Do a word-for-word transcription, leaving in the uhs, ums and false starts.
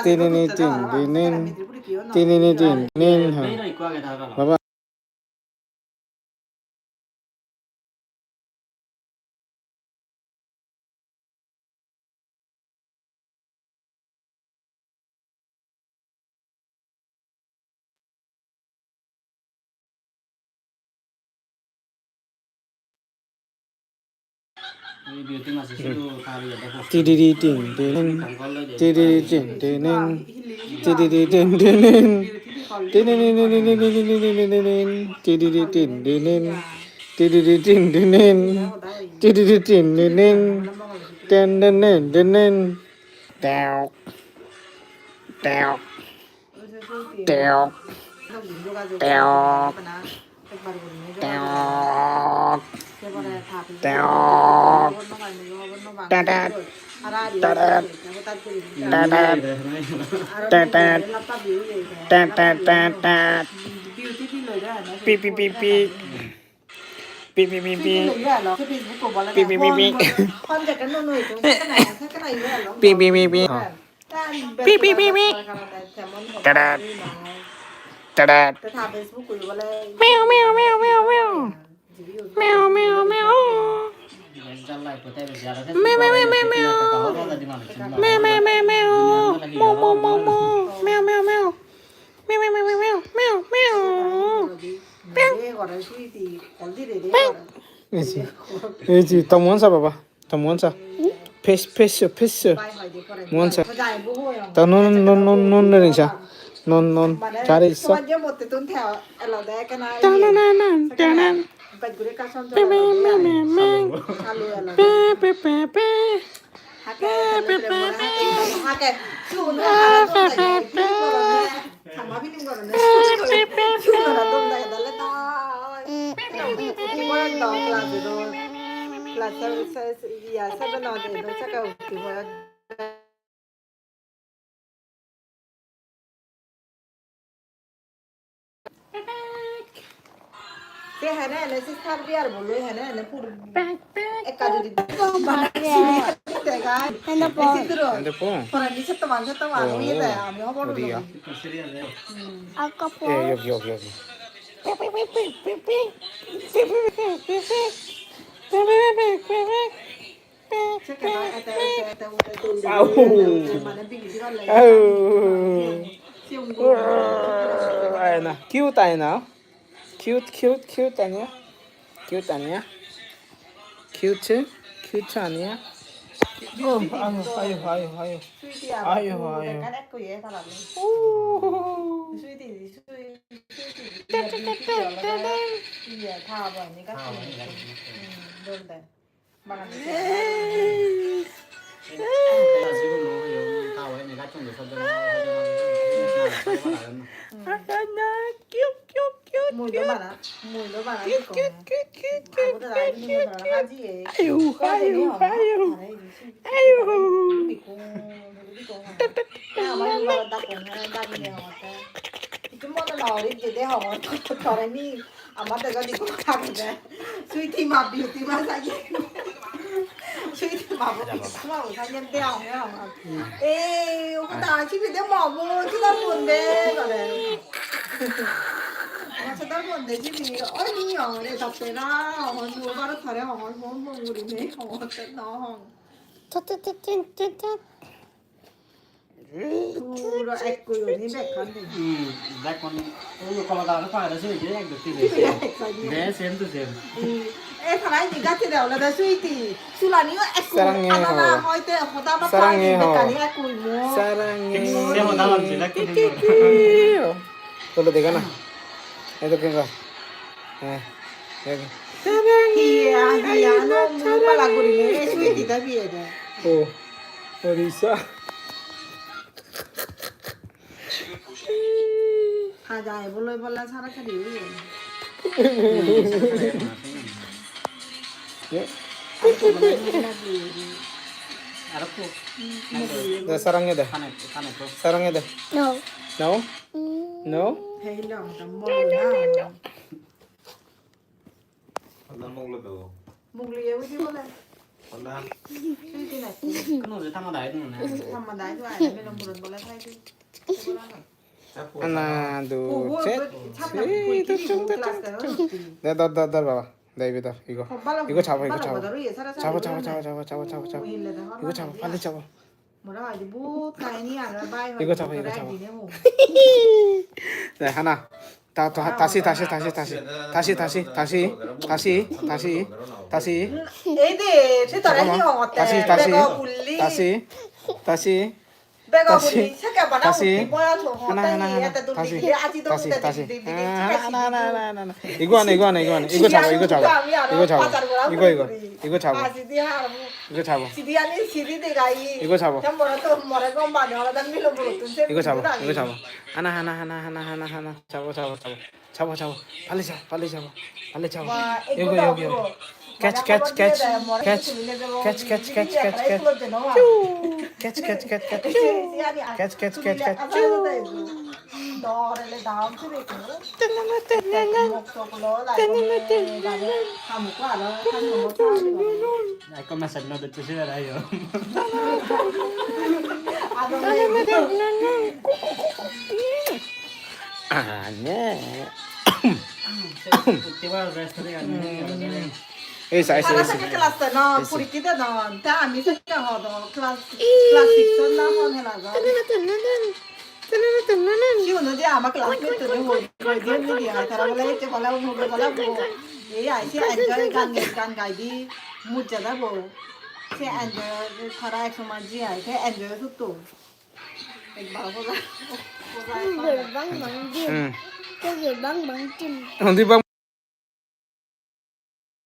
Tinini tin tinin, tinini tin tinin, ha. Baba. Tididi tin tin, tididi tin tin, tididi tin tin, tididi tin tin, tididi tin tin, tididi tin tin, ten ten ten ten, teok, teok. Teok. Teok. Teok. Teok. Tetet. Tetet. Tetet. Tetet, tetet, tetet. Pi, pi, pi, pi. Pi, pi, pi, pi. Pi, pi, pi, pi. Pi, pi, pi, pi. Pi, pi, pi, pi. Tada. Tada. Meow, meow, meow, meow, meow. Meow, meow, meow. Meow, meow, meow, meow. Meow, meow, meow, meow. Meow, meow, meow, meow. Moo, moo, moo, moo. Meow, meow, meow. Meow, meow, meow, meow, meow, meow. Meow. Ei je, ei je, ta muan sa baba, ta muan sa. Pes, pes, pes. Muan sa. Ta non, non, non, non, non, sa. Non, non, sa re sa. Ta na na na, ta na. Pe, pe, pe, pe. Pe, pe, pe, pe. Te hene hene se sar biar bolo hene hene pur ekka judi dega. Hende po. Hende po. Porani se toman se toman oye de ami hobor no. Akka po. Eh, yok, yok, yok. Au. Au. Aina. Cute aina. Cute, cute, cute ania. Cute ania. Cute, cute ania. Oh, ayo, ayo, ayo, ayo. Ayo, ayo. Ooh. Cute, cute, cute, cute. Cute, cute, cute, cute, cute, cute, cute. Ayo, ayo, ayo. Ayo. Ama dega di ko agede. Sweetie ma, beauty ma sagi. Sweetie ma bo, beauty ma bo sagi de ama ama. Eh, o ta chi de ma bo, chi da pon de gore. Ama chi da pon de chi bi, oi ni o, re ta pe na, o nu ba ro thare o, o mo guri ne, o te no. Ta ta ta ta ta ta. Puro ekko yoni bekkan de. Hmm, bekkan. Oi, kola dagano pagede siyeni ekdagi de. Ekdagi. De, same to same. Hmm. E, tara indi gacche de olode sweetie. Sulaniyo ekko. Sarange alada ho. Hoite hoda batta. Sarange ho. Bekkani ekko mo. Sarange. Se hoda hon sila. Ki, ki, ki. Tole dega na. Edo kenga. Eh, eh. Hiya, hiya, no, mui pala gurinei, ei sweetie da biye de. Oh, Orisa. Haja, ebo loi bola sara sari oye. Ye. Aro ko? Da, sarange da. Kane, kane ko? Sarange da. No. No? Mm. No? Hei lo, ta molo na. Mugli ye udi bole. Kono je tama dai dun ne. Tama dai dun, ai, belum burun bola thai dun. Ana, du, set, sei, du, chung, du, chung, chung. De, dor, dor, dor, baba. De, ibe dor, igo. Igo chabo, igo chabo. Chabo, chabo, chabo, chabo, chabo, chabo, chabo. Igo chabo, pali chabo. Igo chabo, igo chabo. De, hana. Ta, ta, tasi, tasi, tasi, tasi. Tasi, tasi, tasi, tasi, tasi, tasi. Ei de, se tara hi hongotte? Tasi, tasi, bego gulli. Tasi, tasi. Bego gulli, se ke bana tasi. Utti boya to hana, hana, hana. Tasi, tasi, tasi. Hana, hana, hana, hana. Igo ane, igo ane, igo ane. Igo chabo, igo chabo. Igo chabo. Igo, igo. Igo chabo. Sidi ani sidi de gai. Igo chabo. Te more to, more gom bani, ora dan milo bolo tun se. Igo chabo, igo chabo. Hana, hana, hana, hana, hana, hana. Chabo, chabo, chabo. Chabo, chabo. Pali chabo, pali chabo. Pali chabo. Yogi, yogi, yogi. Catch, catch, catch, catch. Catch, catch, catch, catch, catch. Choo. Catch, catch, catch, catch. Choo. Catch, catch, catch, catch. Choo. Ekko message no docche se ayo. Ane. Ei sa, ei sa, ei sa. Class ten no, purikki de no, ta ami se hodo, class, class six na hon hela go. Sigun oi je ama classmate tune hoi, hoi diyon ni di ai, tara bole ecche bole, uno bole bo. Ei ai se enjoy gan, gan gai di, mujja da bo. Se enjoy tara ek somoy ji ai, se enjoy sutto. Ekbar bola. Bang bang dim. Hmm. Bang bang dim. Undi bang